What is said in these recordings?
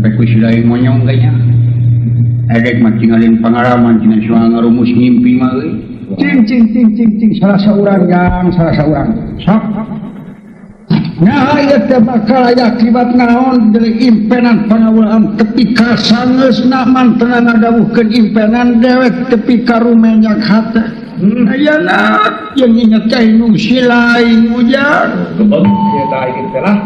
Pek wis lain monyong kayaknya. Edek mah tinggalin pengalaman tina soal ngarumus ngimpi mah euy. Cing cing cing cing cing salah saurang jang salah saurang. Sok. Nah ieu teh bakal aya akibat naon dari impenan pangawulaan tepi ka sangeusna mantena ngadawuhkeun impenan dewek tepi ka rumenyak hate. Ayana yang inget ka indung silaing ujang. Gebeng ieu tah ieu teh lah.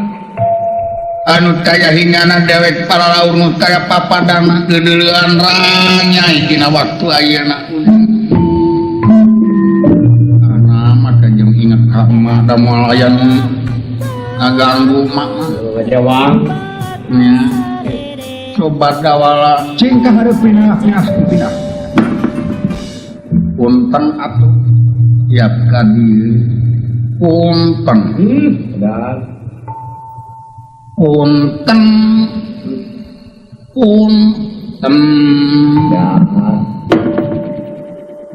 Anu kaya hingana dewek para laur nu kaya papadana geudeulean ranyai dina waktu ayeuna. Ana mah jeung inget ka emak da moal aya nu ngaganggu mak mah. Jawang. Nya. Coba dawala cing ka hareup pinah pinah pinah. Punten atuh. Tiap ka dieu. Punten. Edan. Punten. Punten. Edan.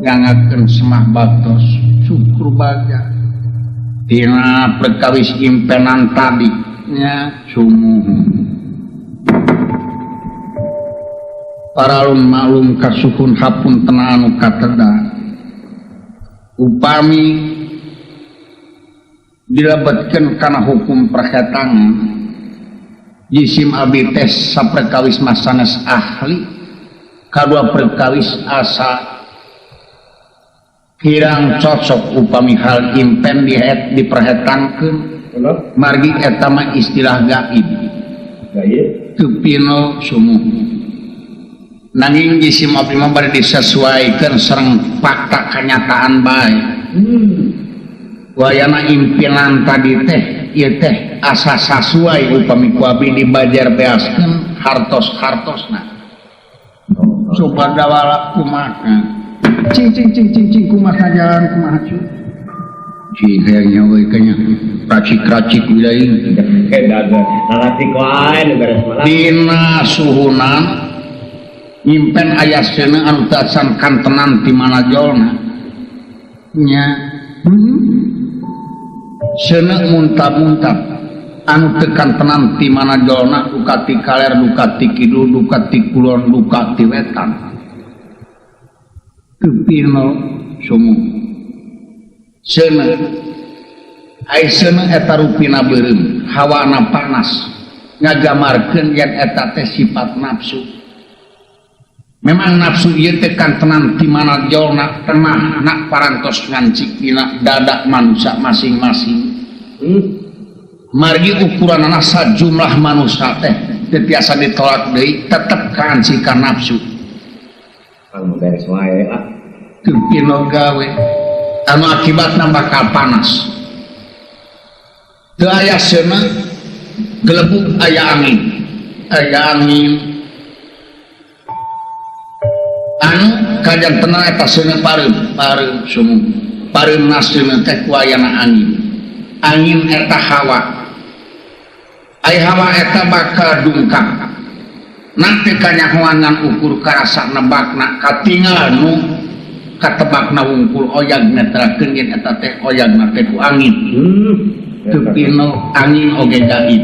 Ngangakeun semah batos syukur baja. Dina perkawis impenan tadi nya sumuhun. Paralun maklum kasuhun hapunten anu kateda. Upami dilebetkeun kana hukum perhetangan jisim abdi teh saperkawis mah sanes ahli kadua perkawis asa kirang cocok upami hal impen dihet diperhetangkeun margi eta mah istilah gaib Gaib teu pino sumuh. Nanging jisim abdi mah bade disesuaikeun sareng fakta kenyataan bae. Wayana impinan tadi teh ieu teh asa sasuai upami ku abdi dibajar beaskeun hartos-hartosna. Coba dawala kumaha. Cing cing cing cing cing kumaha jalan kumaha cu. Cing hayang nyawa kanya racik-racik wilaing. Edan racik wae nu beres malah. Dina suhunan nyimpen aya seuneu anu teu acan kantenan ti manajolna. Nya. Seuneu muntap-muntap anu teu kantenan ti manajolna duka ti kaler duka ti kidul duka ti kulon duka ti wetan. Teu pino sumuh. Seuneu ai seuneu eta rupina beureum, hawana panas ngagamarkeun yen eta teh sifat nafsu. Memang nafsu ieu teh kantenan ti manajolna tenahna parantos ngancik dina dada manusia masing-masing. Margi ukuranana sajumlah manusia teh teu tiasa ditolak deui tetep kaancikan nafsu. Pang beres wae lah. Teu pino gawe anu akibatna bakal panas. Teu aya seuneu gelebug aya angin. Aya angin anu kajantenan eta seuneu pareum, pareum sumuh. Pareumna seuneu teh ku ayana angin. Angin eta hawa. Ai hawa eta bakal dungkap. Nanti kanyahoan ngan ukur karasa nebakna katingal nu katebakna wungkul oyag netrakeun yen eta teh oyagna teh ku angin. Teu pino angin oge gaib.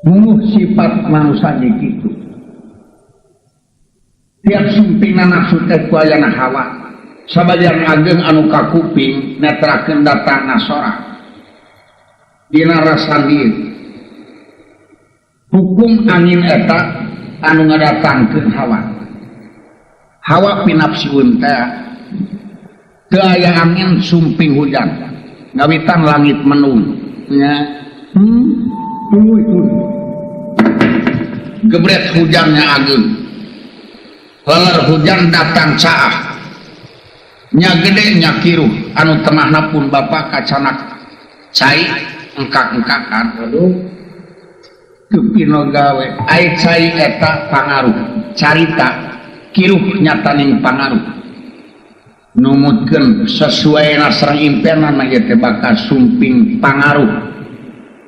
Mungguh sifat manusia ge kitu. Tiap sumpingna nafsu teh ku ayana hawa. Sabagian ageng anu kakuping netrakeun datangna sora. Dina rasa dieu hukum angin eta anu ngadatangkeun hawa. Hawa pinapsiun teh teu aya angin sumping hujan. Ngawitan langit mendung nya. Tuluy tuluy. Gebret hujannya ageng. Leler hujan datang caah. Nya gede nya kiruh anu temahna pun bapak kacanak cai engkak-engkakan. Aduh. Teu pino gawe ai cai eta pangaruh carita kiruh nyataning pangaruh numutkeun sesuai sareng impenan mah ieu teh bakal sumping pangaruh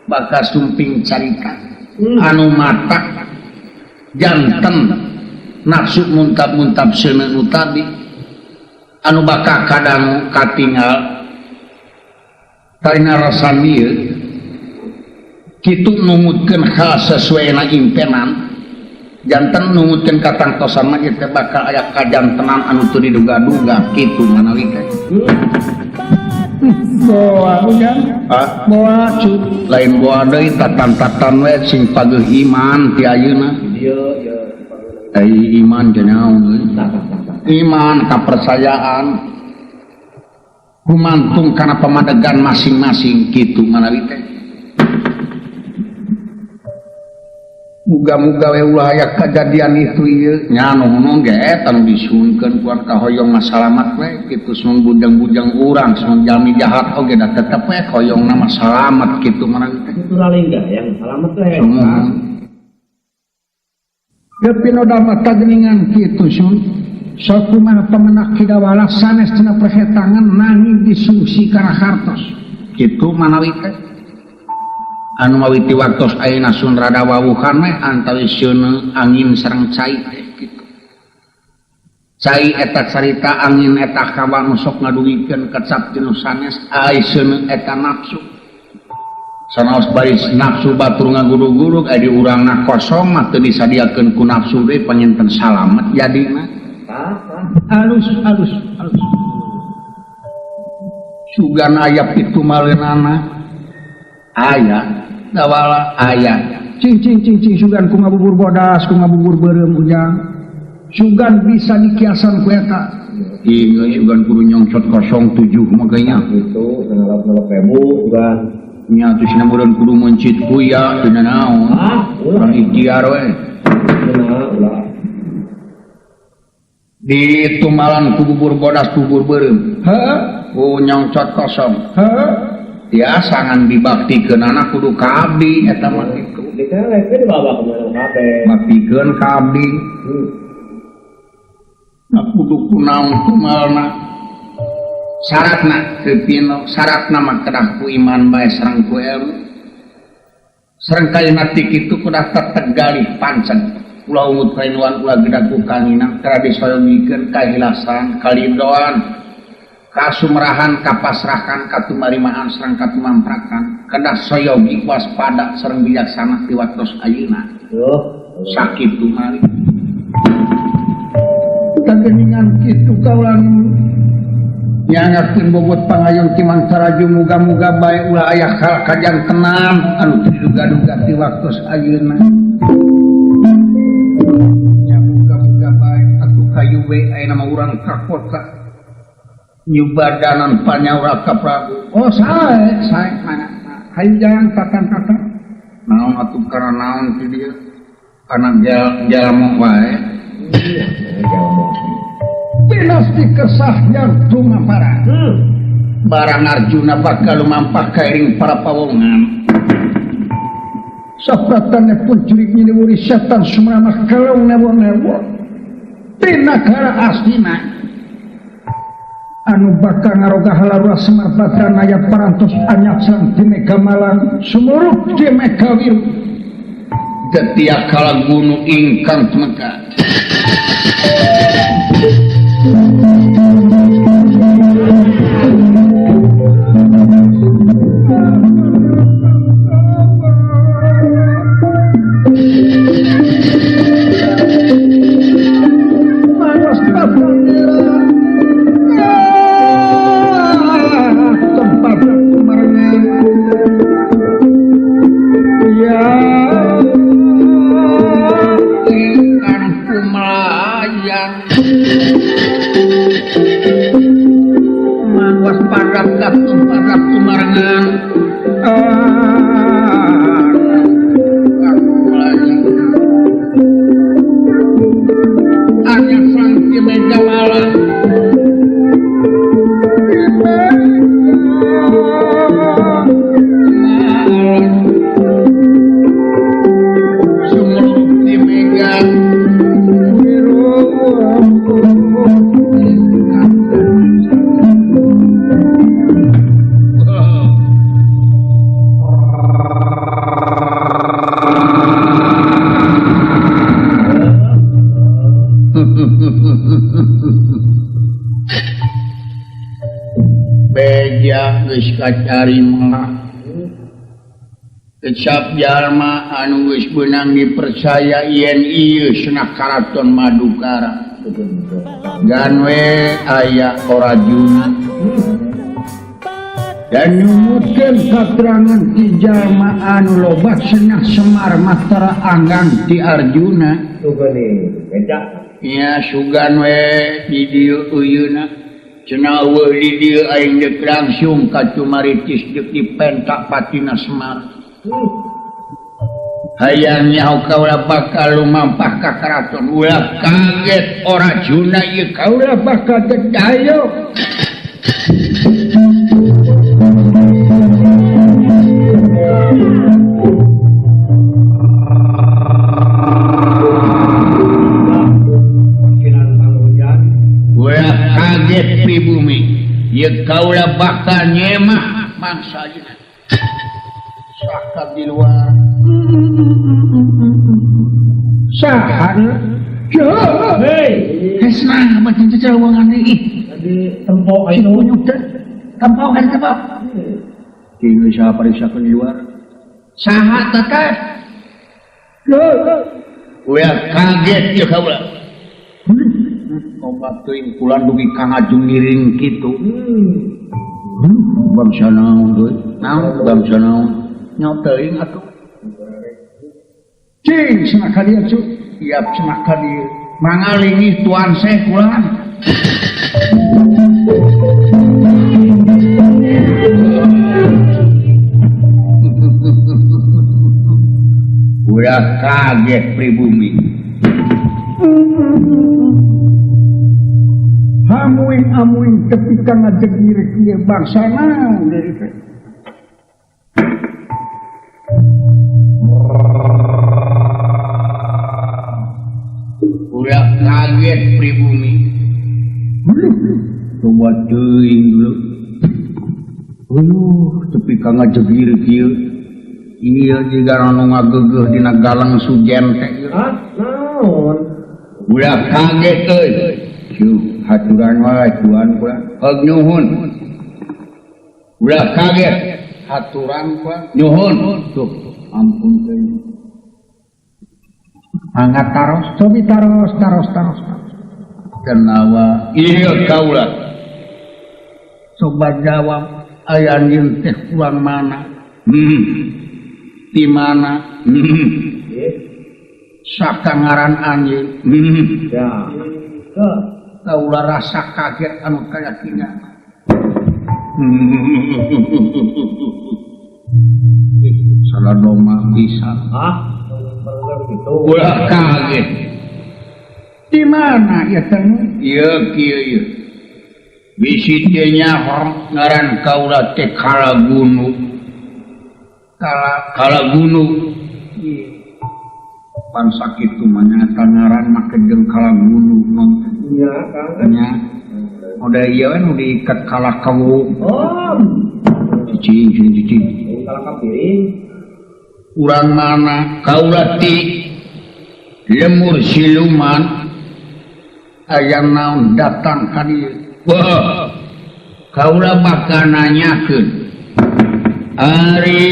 bakal sumping carita anu matak janten nafsu muntap-muntap seuneu nu tadi anu bakal kadangu katingal tarina rasan ieu Kitu numutkeun hal sesuaina impenan janten numutkeun katangtosan mah ieu teh bakal aya kajantenan anu teu diduga-duga kitu manawi teh. Boa ujang, boa cu, lain boa deui tatan-tatan we sing pageuh iman ti ayeuna. Ai iman teh naon euy? Iman kapercayaan gumantung kana pamadegan masing-masing kitu manawi teh. Muga-muga we ulah aya kajadian itu ieu nya nuhun ge eta nu disunkeun ku kahoyong mah salamat we kitu sun bujang-bujang urang sun jalmi jahat oge da tetep we hoyongna mah salamat kitu manawi teh. Kitu ralingga yang salamat we. Teu pinoda mah kageningan kitu sun. Sakumaha pamenak hidawala sanes tina perhetangan nanging disungsi kana hartos. Kitu manawi teh. Anu mawiti waktos ayeuna sun rada wawuhan we antawis seuneu angin sareng cai teh kitu. Cai eta carita angin eta hawa nu sok ngadugikeun kecap ti nu sanes ai seuneu eta nafsu. Sanaos baris nafsu batur ngagurug-gurug ai di urangna kosong mah teu disadiakeun ku nafsu deui panginten salamet jadina. Alus alus alus. Sugan aya pitu maleunana. Aya dawala aya cing cing cing cing sugan ku ngabubur bodas ku ngabubur beureum ujang sugan bisa dikiasan ku eta ieu sugan kudu nyongcot 07 mah geunya kitu ngalap-ngalap ribu sugan nya atuh cenah meureun kudu meuncit kuya cenah naon urang ikhtiar we ulah ditumalan ku bubur bodas bubur beureum heuh ku nyongcot kosong heuh biasa ngan dibaktikeun anak kudu ka abdi eta mah kitu. Dikelek dibawa ka mana kabeh. Baktikeun ka abdi. Nah kudu kunaon tumalna. Syaratna teu pino, syaratna mah kedah ku iman bae sareng ku ilmu. Sareng kayana ti kitu kudah tetegalih pancen. Ulah ungut kainuan ulah gedag ku kanginang tara disoyogikeun kahilasan kalidoan. Kasumrahan kapasrahkan katumarimaan sareng katumamprakan kedah soyogi waspada sareng bijaksana ti waktos ayeuna sakitu mari kageningan kitu kaula nyangakeun bobot pangayon ti Mangkaraju muga-muga bae ulah aya hal kajantenan anu teu diduga-duga ti waktos ayeuna nya muga-muga bae atuh kayu we ayeuna mah urang ka kota nyubadanan panyaura ka Prabu. Oh sae sae mana hayu jalan tatan-tatan naon atuh kana naon ti dieu kana jalmo wae pinasti kesah yang tumampara barang Arjuna bakal lumampah kairing para pawongan sapratane pun jurig nyiliwuri setan sumramah kalong newo-newo tinagara astina anu bakal ngaroga halarua Semar Badranaya parantos anyap sareng di Megamalang sumurup di Megawiru getia kala gunung ingkang tumeka beja geus kacarima Kecap jalma anu geus beunang dipercaya yen ieu cenah Karaton Madukara. Gan we aya Orajuna. Dan nyumutkeun katerangan ti jalma anu loba cenah Semar matara anggang ti Arjuna. Nya sugan we di dieu euyeuna. Cenah eueuh di dieu aing deuk langsung ka Cumaritis deuk dipentak patina Semar. Hayang nyaho kaula bakal lumampah ka karaton ulah kaget Orajuna ieu kaula bakal dedayo. Ulah kaget pribumi ieu kaula bakal nyemah mangsa ieu. Sakat di luar. Saha? Hei, hesna baca cecewangan ih. Tadi tempok itu. Tempok kan tempok. Kini siapa pariksakeun di luar? Saha teteh? Ulah kaget ieu kaula. Obat teuing kulan dugi ka ngajungiring kitu. Bangsa naon deui? Naon bangsa naon? Nyaho teuing atuh. Cing cenah ka dieu cu. Iap cenah ka dieu. Mangalingih tuan seh kulan. Ulah kaget pribumi. Hamuing-amuing tepi ka ngajegir kieu bangsa naon deui teh. Ulah kaget pribumi. Coba teuing dulu. Tepi ka ngajegir kieu. Ieu jiga anu ngageugeuh dina galang sujen teh. Hah? Naon? Ulah kaget euy. Ciu, haturan wae tuan kula. Heug nyuhun. Ulah kaget haturan kula nyuhun. Tuh, ampun teuing. Angkat taros, cobi taros, taros, taros. Kenawa, iya kaula. Coba jawab, aya anjeun teh urang mana? Di mana? Saka ngaran anjeun. Ya. Kaula rasa kaget anu kayakinya. Salah doma bisa. Hah? Ulah kaget. Di mana ya teh? Ieu kieu ieu. Bisi teu nyaho ngaran kaula teh Kalagunu. Kalagunu. Bangsa kitu mah nyata ngaran make jeung Kalagunu mah. Nya Kang. Nya. Udah ieu we nu diikat kalakawu. Oh. Cicing cicing cicing. Kalakapiring. Urang mana kaula ti lemur siluman aya naon datang ka dieu. Wah, kaula bakal nanyakeun ari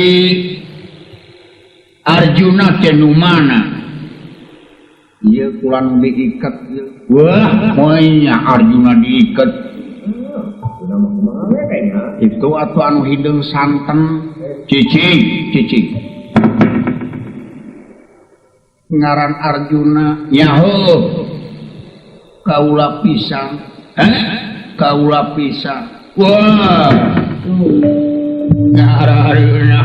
Arjuna teh nu mana? Ieu kula nu diikat ieu. Wah, moe nya Arjuna diikat. Itu atuh anu hideung santen. Cicing, cicing. Ngaran Arjuna nyaho kaula pisang. Kaula pisang. Wah. Ngaran Arjuna.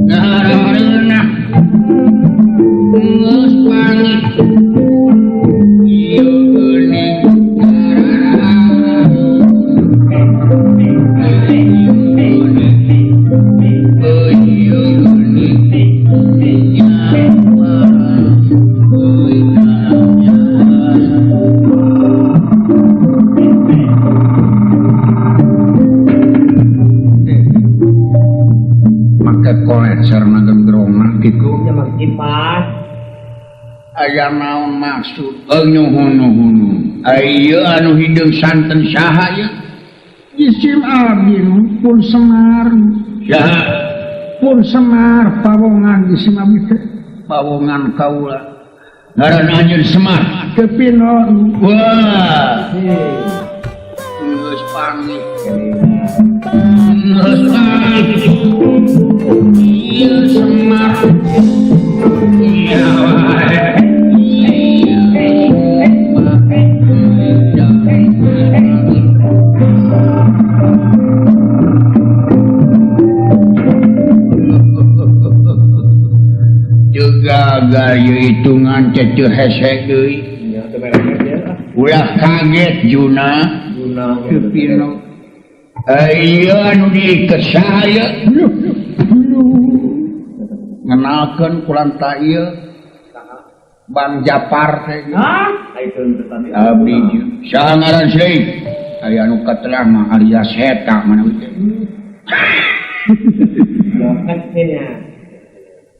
Ngaran Arjuna. Geus pangit. Ieu geuning aya naon maksud nyuhun-nuhun ieu anu hideung santen saha ieu jisim abdi pun Semar saha Pun Semar pawongan di Simabdi teh pawongan kaula. Ngaran anjeun Semar teu pino. Wah. Geus panggih. Geus panggih. Ieu Semar. Iya wae. Gagal hitungan cece hese deui. Ulah kaget Juna. Teu pino. Ieu anu diiket saha ieu? Ngenalkeun kulanta ieu. Bang Japar teh. Abdi saha ngaran seuing? Aya anu katelah mah Arya Seta mana teh.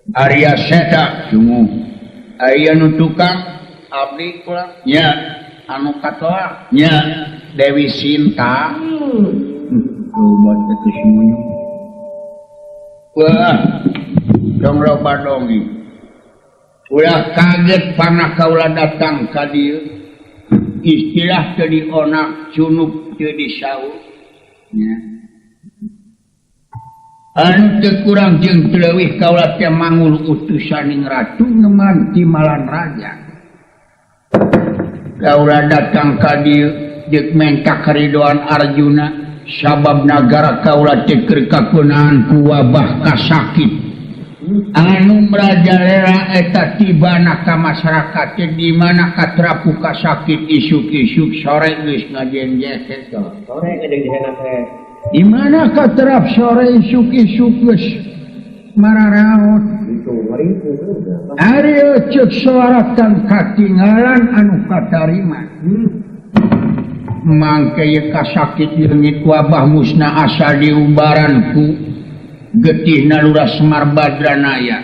Arya Seta sungguh aya nu tukang abdi kula nya anu katoa nya Dewi Sinta obat itu semuanya. Wah dong loba dongeng ulah kaget panah kaula datang ka dieu istilah teu dionak cunuk teu disaur nya. Anu teu kurang jeung teu leuwih kaula teh mangul utusaning ratu neman timalan raja. Kaula datang ka dieu deuk menta karidoan Arjuna sabab nagara kaula teh keur kakunaan ku wabah kasakit. Anu merajalela eta tibana ka masyarakat teh di mana katrapu kasakit isuk-isuk sore geus ngajengjeh. Sore ngajengjehna teh. Di mana katerap sore isuk-isuk geus mararaot. Ari ceuk suaratan katinggalan anu katarima. Mangke ieu kasakit leungit wabah musna asa diubaran ku getihna Lurah Semar Badranaya.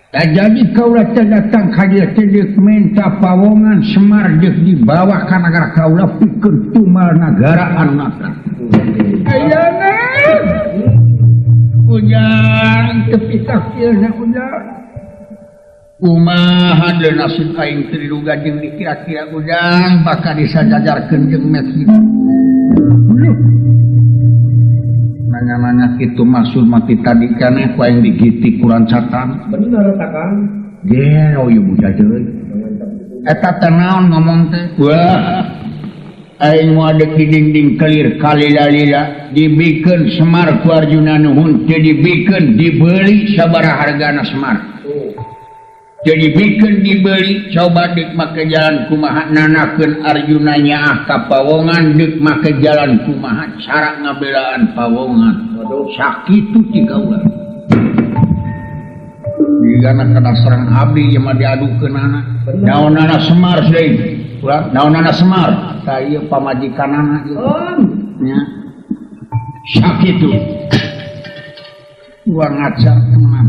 Tak jadi kaula teh datang ka dieu teh deuk menta pawongan Semar deuk dibawa ka nagara kaula pikeun tumal nagara anu natra. Ayana ujang tepi kakilna ujang. Kumaha deui nasib aing teu diduga jeung dikira-kira ujang bakal disajajarkeun jeung Messi. Nanya-nanya kitu maksud mati tadi kana ku aing digitik ku rancatan. Bener ta Kang? Gelo ieu bocah deui. Eta teh naon ngomong teh? Wah. Aing moal deuk di dinding kelir kalila-lila dibikeun Semar ku Arjuna nuhun teu dibikeun dibeli sabaraha hargana Semar. Teu dibikeun dibeli coba deuk make jalan kumaha nanakeun Arjuna nyaah ka pawongan deuk make jalan kumaha cara ngabelaan pawongan. Sakitu ti kaula. Digana kana serang abdi ieu mah diadukeunana. Naonana Semar deui. Naonana Semar tah ieu pamajikanana ieu. Nya. Sakitu. Gua ngajar teman.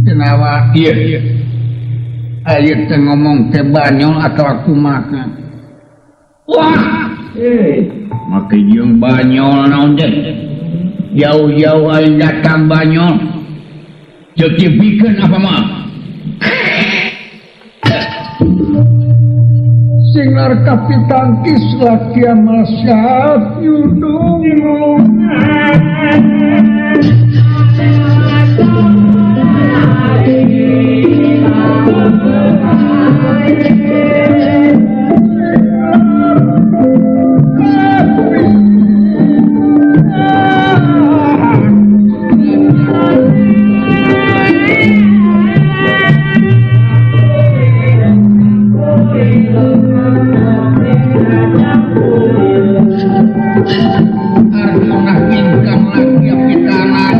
Kenawa ieu. Ayo teh ngomong teh banyol atau kumaha. Wah, make jeung banyol naon teh. Jauh-jauh aing datang banyol. Ceuk dibikeun apa mah? Singlar kapitangkis laki amal syaf yudung. Arjuna ingkang laki pitanan.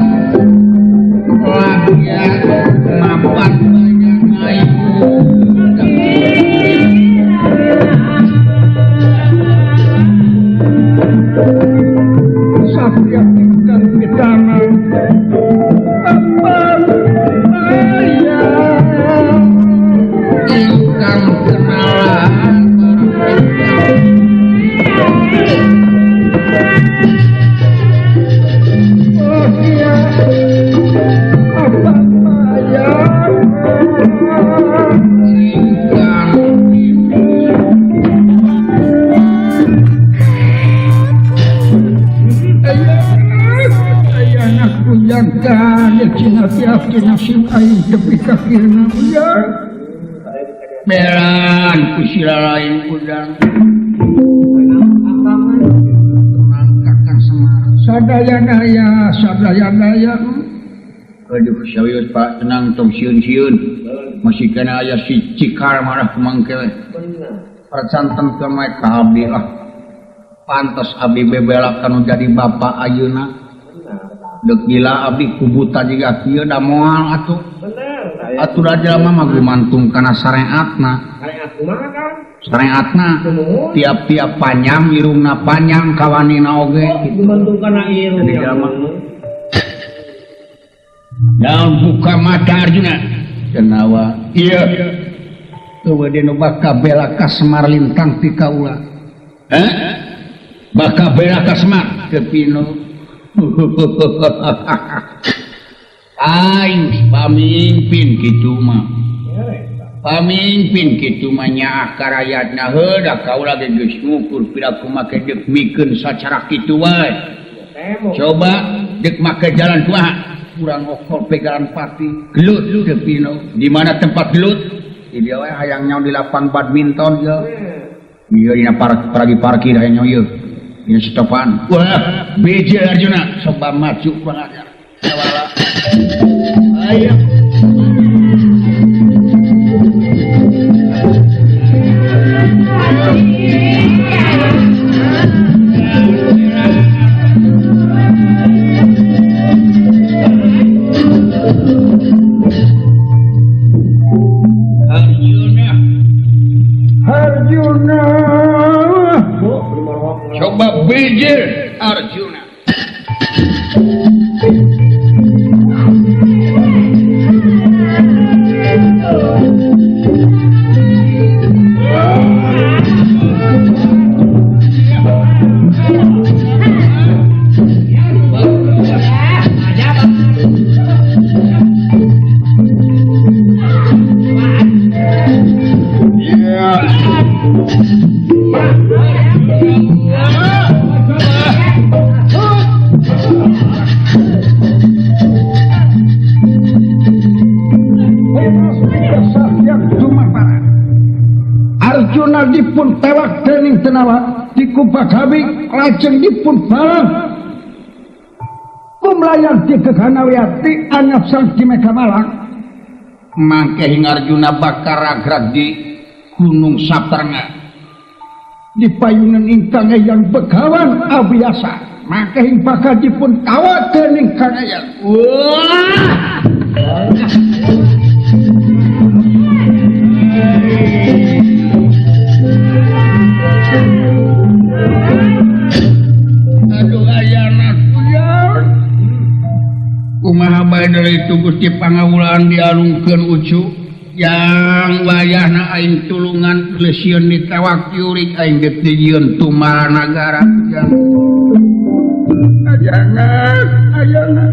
Ujang kaget cina hati nasib aing tepi ka kirna ujang. Beran ku sila lain ujang. Kakang Semar. Sadaya-daya, sadaya-daya. Aduh, serius Pak, tenang tong sieun-sieun. Masih kena aya si cikar marah kumangke we. Percanten ke mae ka abdi lah. Pantes abdi bebelak kanu jadi bapak ayeuna. Deuk gila abdi kubuta jiga kieu da moal atuh. Atuh da jelema mah gumantung kana sareatna. Sareat kumaha Kang? Sareatna tiap-tiap panjang irungna panjang kawanina oge gitu. Gumantung kana irung. Daun buka mata Arjuna. Cenawa. Iya. Eueuh dinu baka bela ka Semar lintang ti kaula. Heh? Baka bela ka Semar teu pino. Aing pamimpin kitu mah. Pamimpin kitu mah nyaah ka rayatna heuh da kaula ge geus ngukur piraku make deuk mikeun sacara kitu wae. Coba deuk make jalan kumaha? Kurang okol pegangan pati. Gelut teu pino. Di mana tempat gelut? Di dia wae hayang nyaho di lapang badminton ieu. Ieu dina paragi parkir hayang nyaho ieu. Dina stopan. Wah, BJ Arjuna coba maju kurang ajar. Sawala. Ayo. Arjuna. Arjuna. Coba bijil Arjuna. Arjuna dipun tewak dening Tenawa dikubagawi lajeng dipun barang kumlayan di Geganawiyati anyap sang di Megamalang mangke hing Arjuna bakal ragrag di Gunung Saptanga di payunan ingkang eyang begawan abiyasa mangke hing bakal dipun kawat dening Kang Eyang. Wah. Aduh ayana kuyon. Kumaha bae deui itu Gusti pangawulaan dialungkeun ucu yang wayahna aing tulungan leusieun ditewak jurig aing geus dijieun tumara nagara yang ayana ayana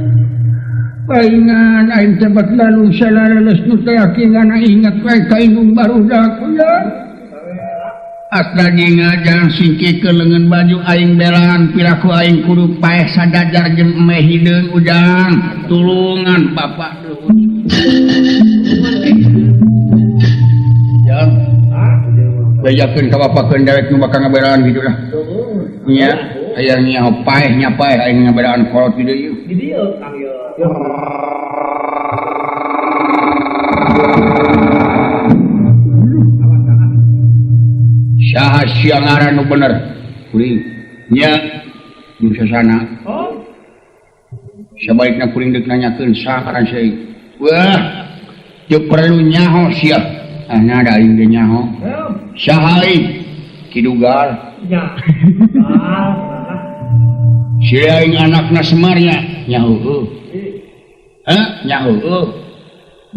paingan aing teh bat lalu salaleus nu teh yakinan ingat wae ka indung barudak kuyon. Asna ngajang singkikeun leungeun baju aing belaan piraku aing kudu paeh sadajar jeung emeh hideung ujang tulungan bapak deuh. Jang bejakeun ka bapakeun dewek nu bakal ngabelaan kitu lah. Nya aya nyaho paeh nya paeh aing ngabelaan kolot di dieu. Di dieu Kang ieu. Saha sia ngaran nu bener? Kuring. Nya nu sasana. Oh. Sabaikna kuring deuk nanyakeun saha ngaran sia ieu. Wah, teu perlu nyaho sia. Ah nya da aing ge nyaho. Saha aing? Ki Dugal. Nya. Sia aing anakna Semar nya? Nya heueuh. Heh, nya heueuh.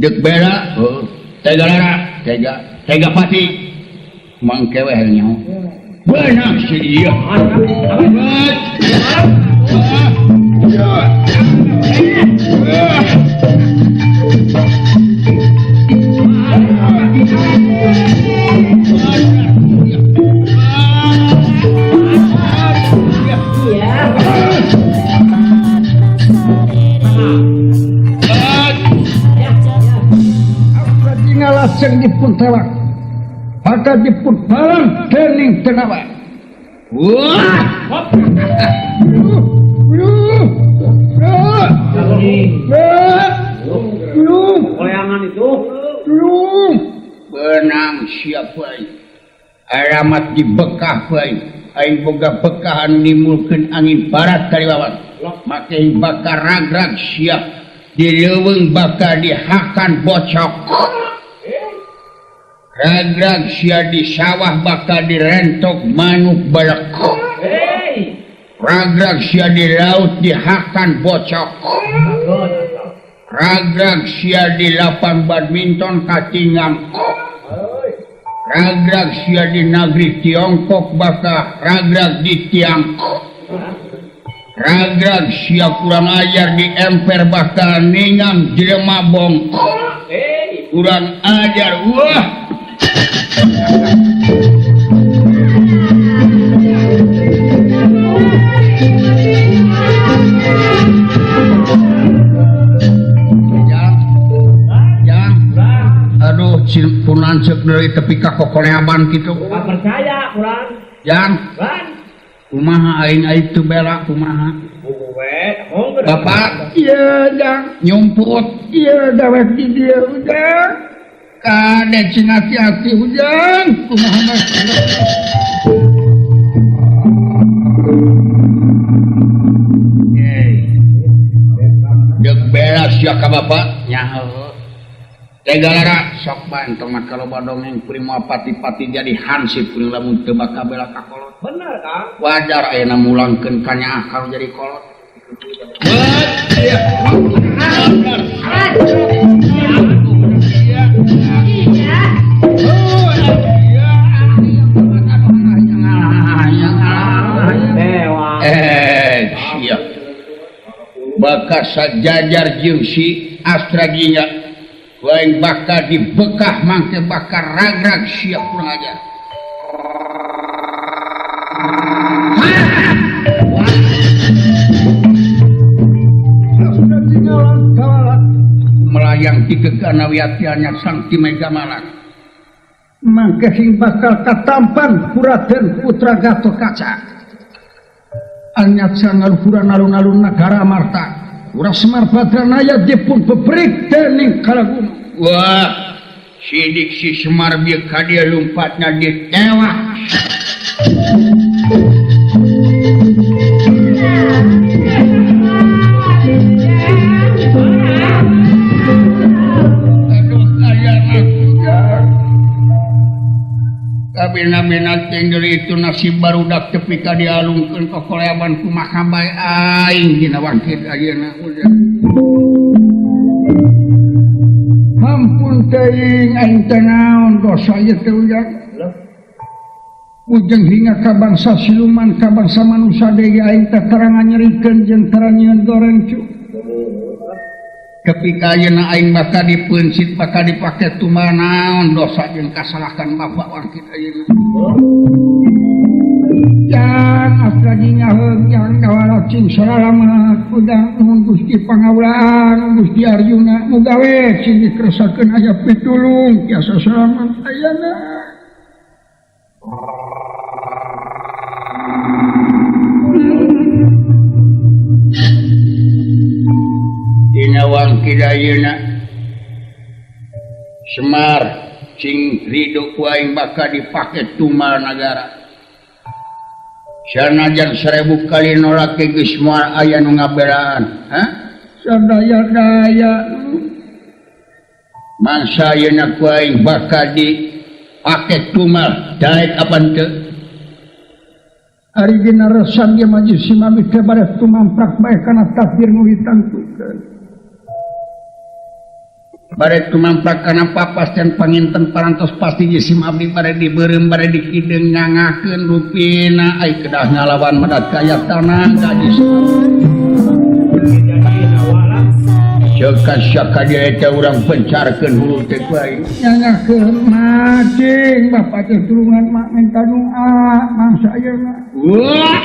Deuk bela, heueuh. Tega lara, tega. Tega pati. Mangke we nyaho. Beunang si ieu. Astra lajeng dipun tewak. Bakal dipun balang dening Denawa. Wah. Koleangan itu. Benang siapa aing? Alamat di bekah bae. Aing boga bekahan nimulkeun angin barat kaliwawan. Make bakar ragrag siap. Di leuweung bakal dihakan bocok. Ragrag sia di sawah bakal direntok manuk balekok. Ragrag sia di laut dihakan bocok. Ragrag sia di lapang badminton katingang. Ragrag sia di negeri Tiongkok bakal ragrag di Tiangkok. Ragrag sia kurang ajar di emper bakal ningang jelema bongkok. Kurang ajar wah. Aduh, punan cek deui tepi ka kokoleaban kitu. Ka percaya kurang. Jang. Kumaha aing aing teu bela kumaha? Bapak, ieu jang nyumput, ieu dawet di dieu ujang. Kade cing hati-hati ujang, kumaha mah. Deuk bela sia ka bapak? Nya heuh. Tegalara sok bantong mah kalau dongeng kuring moal pati-pati jadi hansip kuring lamun teu bakal bela ka kolot. Bener Kang. Wajar ayeuna mulangkeun ka nyaah kalau jadi kolot. Siap. Bakal sajajar jeung si Astra Jingga. Lain bakal dibekah mangke bakal ragrag siap kurang ajar. Melayang di geganawiatiannya sang Ki Mega Malang. Mangke sing bakal katampan Raden Putra Gatotkaca. Anyat sang ngaluhuran alun-alun nagara Marta. Ura Semar Badranaya dipun bebrik dening Kalaguna. Wah, sidik si Semar bieu ka dieu lumpatna ditewak. Aduh, ayana. Kabina-bina ting deui itu nasib barudak tepi ka dialungkeun ka koleaban kumaha bae aing dina wangkit ayeuna udah. Ampun teuing aing teh naon dosa ieu teh ujang. Ujang hingga ka bangsa siluman ka bangsa manusia deui aing teh terang nyerikeun jeung terang nyieun goreng cu. Ketika ayeuna aing bakal dipeuncit bakal dipake tumbal naon dosa jeung kasalahkan bapak wangkit ayeuna. Jang Astra Jingga heung jang kawala cing salalamat udang nuhun Gusti pangawulaan Gusti Arjuna muga we cing dikeresakeun aya pitulung tiasa salamat ayeuna. Dina wangkid ayeuna Semar cing ridho ku aing bakal dipake tumbal nagara. Sanajan 1000 kali nolak geus moal aya nu ngabelaan, ha? Sadaya-daya mangsa ayeuna ku aing bakal dipake tumbal daek apan teu? Ari dina resan ge maju si mami teh bare tumamprak bae kana takdir nu ditangtukeun. Bare tumamprak kana papasten panginten parantos pasti jisim abdi bare dibeureum bare dikideung ngangakeun rupina ai kedah ngalawan medat kaya tanah ka jisim. Ceuk syaka dia teh urang pencarkeun hulu teh ku aing. Ngangakeun macing bapak teh tulungan mak minta doa mangsa ayeuna. Wah.